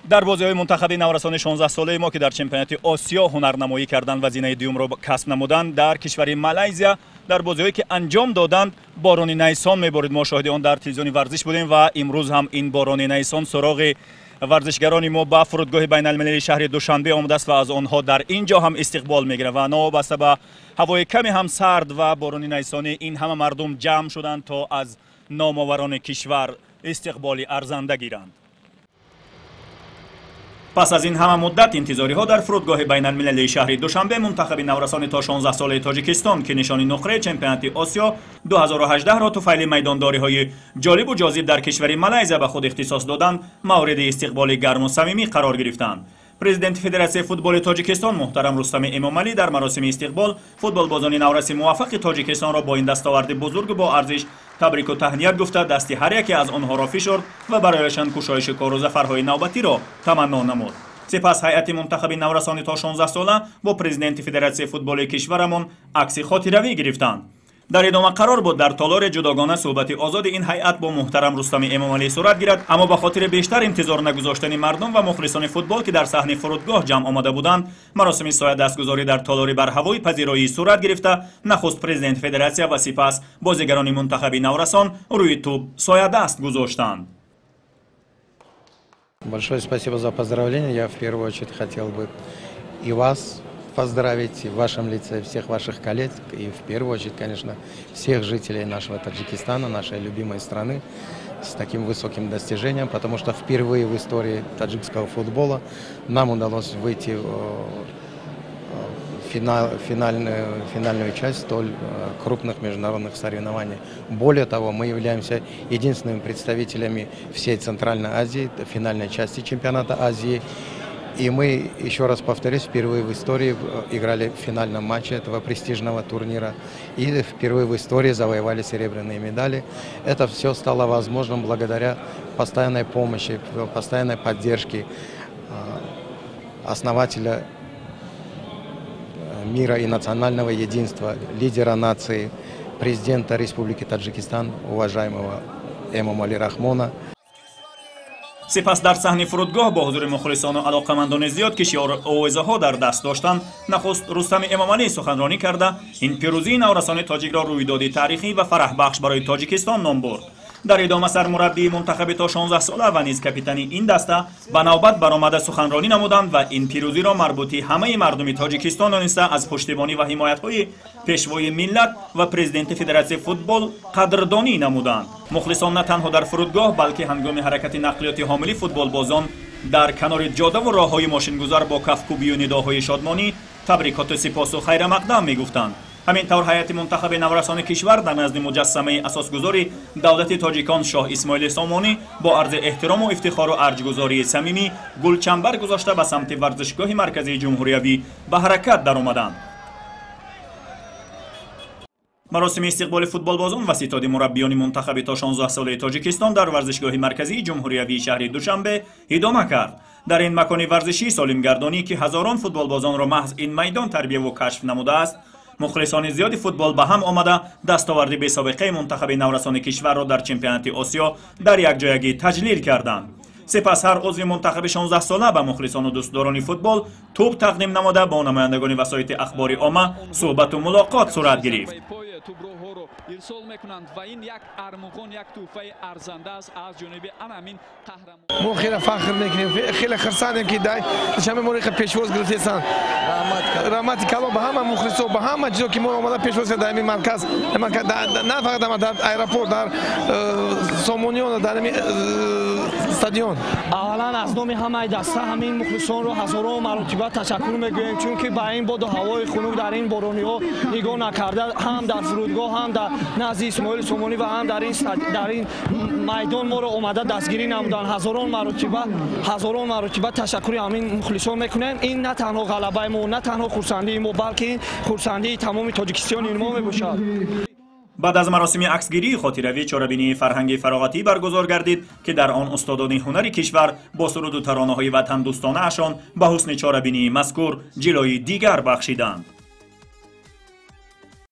Дар бозиҳои мунтахаби наврасони 16-солаи мо, ки дар чемпионати Осиё ҳунарнамоӣ карданд ва зинаи дуюмро касб намуданд, дар кишвари Малайзия дар бозиҳое ки анҷом доданд, борони найсон меборид. Мо шоҳиди он дар телевизиони варзиш будем ва имрӯз ҳам ин борони найсон суроғи варзишгарони мо ба фурудгоҳи байналмилалии шаҳри Душанбе омадааст ва аз онҳо дар ин ҷо ҳам истиқбол мегирад. Ва новобаста ба ҳавои каме ҳам сард ва борони найсонӣ, ин ҳама мардум ҷамъ шуданд, то аз номоварони кишвар истиқболи арзанда гиранд. Пас аз ин ҳама муддат интизориҳо дар фурудгоҳи байналмилалии шаҳри Душанбе мунтахаби наврасони то 16-солаи Тоҷикистон, ки нишони нуқраи чемпионати Осиё 2018-ро туфайли майдондориҳои ҷолибу ҷозиб дар кишвари Малайзия ба худ ихтисос доданд, мавриди истиқболи гарму самимӣ қарор гирифтанд. Президенти Федератсияи футболи Тоҷикистон муҳтарам Рустами Эмомалӣ дар маросими истиқбол футболбозони навраси муваффақи Тоҷикистонро бо ин дастоварди бузургу бо арзиш табрику таҳният гуфта, дасти ҳар яке аз онҳоро фишурд ва барояшон кушоиши кору зафарҳои навбатиро таманно намуд. Сипас ҳайати мунтахаби наврасони то 16 сола бо президенти Федератсияи футболи кишварамон акси хотиравӣ гирифтанд. Дар идома қарор буд дар толори ҷудогона суҳбати озоди ин ҳайат бо муҳтарам Рустами Эмомалӣ сурат гирад, аммо ба хотири бештар интизор нагузоштани мардум ва мухлисони футбол, ки дар саҳни фурудгоҳ ҷамъ омада буданд, маросими соядастгузорӣ дар толори барҳавои пазироӣ сурат гирифта, нахуст президенти федератсия ва сипас бозигарони мунтахаби наврасон рӯи тӯб соядаст гузоштанд. Большое спасибо за поздравление. Я в первую очередь хотел бы и вас поздравить в вашем лице, всех ваших коллег и в первую очередь, конечно, всех жителей нашего Таджикистана, нашей любимой страны, с таким высоким достижением, потому что впервые в истории таджикского футбола нам удалось выйти в финальную часть столь крупных международных соревнований. Более того, мы являемся единственными представителями всей Центральной Азии, финальной части чемпионата Азии. И мы, еще раз повторюсь, впервые в истории играли в финальном матче этого престижного турнира и впервые в истории завоевали серебряные медали. Это все стало возможным благодаря постоянной помощи, постоянной поддержке основателя мира и национального единства, лидера нации, президента Республики Таджикистан, уважаемого Эмомали Рахмона. Сипас дар саҳни фурудгоҳ бо ҳузури мухлисону алоқамандони зиёд, ки шиору овозаҳо дар даст доштанд, нахуст Рустами Эмомалӣ суханронӣ карда, ин пирӯзии наврасони тоҷикро рӯйдоди таърихӣ ва фараҳбахш барои Тоҷикистон ном бурд. Дар идома сармураббии мунтахаби то 16 сола ва низ капитани ин даста ба навбат баромада суханронӣ намуданд ва ин пирӯзиро марбути ҳамаи мардуми Тоҷикистон дониста, аз пуштибонӣ ва ҳимоятҳои пешвои миллат ва президенти Федератсияи футбол қадрдонӣ намуданд. Мухлисон на танҳо дар фурудгоҳ, балки ҳангоми ҳаракати нақлиёти ҳомили футболбозон дар канори ҷодаву роҳҳои мошингузар бо кафкӯбию нидоҳои шодмонӣ табрикоту сипосу хайрамақдам мегуфтанд. Ҳамин тавр, ҳайати мунтахаби наврасони кишвар дар назди муҷассамаи асосгузори давлати тоҷикон шоҳ Исмоили Сомонӣ бо арзи эҳтирому ифтихору арҷгузории самимӣ гулчамбар гузошта, ба самти варзишгоҳи марказии ҷумҳуриявӣ ба ҳаракат даромаданд. Маросими истиқболи футболбозон ва ситоди мураббиёни мунтахаби то 16-солаи Тоҷикистон дар варзишгоҳи марказии ҷумҳуриявии шаҳри Душанбе идома кард. Дар ин макони варзишии солимгардонӣ, ки ҳазорон футболбозонро маҳз ин майдон тарбияву кашф намудааст, мухлисони зиёди футбол ба ҳам омада, дастоварди бесобиқаи мунтахаби наврасони кишварро дар чемпионати Осиё дар якҷоягӣ таҷлил карданд. Сипас ҳар узви мунтахаби 16-сола ба мухлисону дӯстдорони футбол тӯб тақдим намода, бо намояндагони васоити ахбори омма суҳбату мулоқот сурат гирифт. Ирсол мекунанд ва ин як армуғон, як тӯҳфаи арзанда аст аз ҷониби ана ҳамин қаҳрамон. Мо хеле фахр мекунем, хеле хурсандем, ки дар Душанбе моро пешвоз гирифтесан. Раҳмати калон ба ҳама мухлисо, ба ҳама чизо, ки моро омада пешвоз дар ҳамин марказ, на фақат дар аэропорт, дар Сомониён, дар ҳамин стадион. Аввалан, аз номи ҳамаи даста ҳамин мухлисонро ҳазорон маротиба ташаккур мегӯем, чунки ба ин боду ҳавои хунук, дар ин борониҳо нигоҳ накарда, ҳам дар фурудгоҳ, ҳам дар назди Исмоили Сомонӣ ва ҳам дар ин майдон моро омада дастгирӣ намуданд. Ҳазорон маротиба, ҳазорон маротиба ташаккури ҳамин мухлисон мекунем. Ин на танҳо ғалабаи мо, на танҳо хурсандии мо, балки ин хурсандии тамоми тоҷикистони мо мебошад. Баъд аз маросими аксгирии хотиравӣ чорабинии фарҳанги фароғатӣ баргузор гардид, ки дар он устодони ҳунари кишвар бо суруду таронаҳои ватандӯстонаашон ба ҳусни чорабинии мазкур ҷилои дигар бахшиданд.